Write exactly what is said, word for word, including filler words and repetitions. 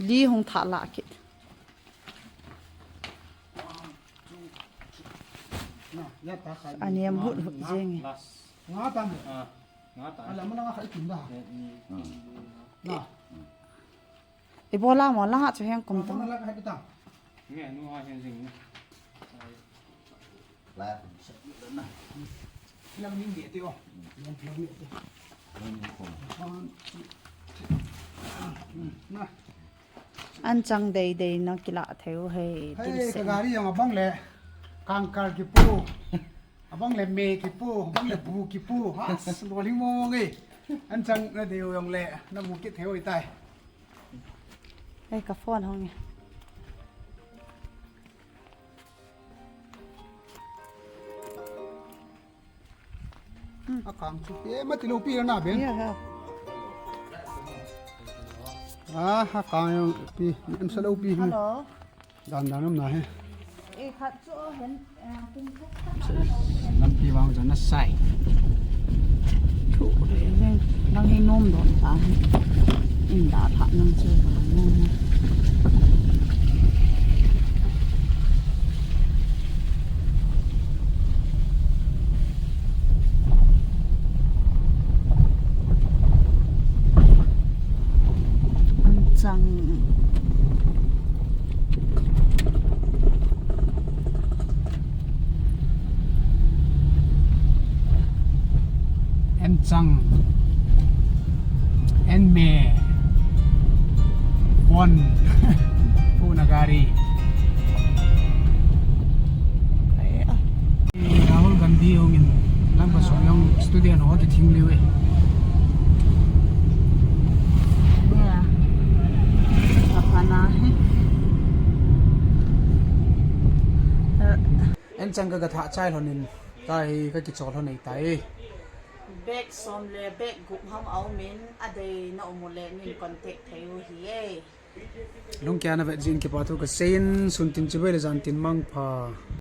Li hung thah lah kit. Aniam hut hut jeng e. Nga ta mo. Ah, nga ta. Ala mo na nga khai kin da. Eh, ni. Na. Ibola mo la ha chu heng kum ta. Mo na la khai ta. Nge nu ha heng jing ni. Lam ni nge te o. Lam ni te. Na. An chang dei dei na kila theu hei. Hei, ka gari jong abang le kangkal kipu. Abang le me kipu, abang le bu kipu. Ha, lo ling mo mo nge. An chang na dei jong le na bu kit theu tai. Hei, ka phone hong nge. A kang chu pi, eh, mati lo pi na ben. Yeah, yeah. Ah, a kang jong pi, em sa lo pi. Hello. Dan dan um na he. Eh, khat chu hen, eh, kum thak khat. Lampi vang chu na sai. Thu re jeng, nang hi nom don ta he. In da tha nang chu vang nom. An chang. An chang. An me. Phone. Phone a gari. Ai, ah. Rahul Gandhi hung in lang ba song jong student ho kithing liu e. Yeah. Apana he. An chang ka ga tha chai lhon in, tai ka kichol lhon ei tai. Bag som le bag gup ham a um in, a dei na um u le nin contact thei u hi e. Lungkia na vet jin kipa thu ka seiyin, sun tin chibai le jan tin mangpha.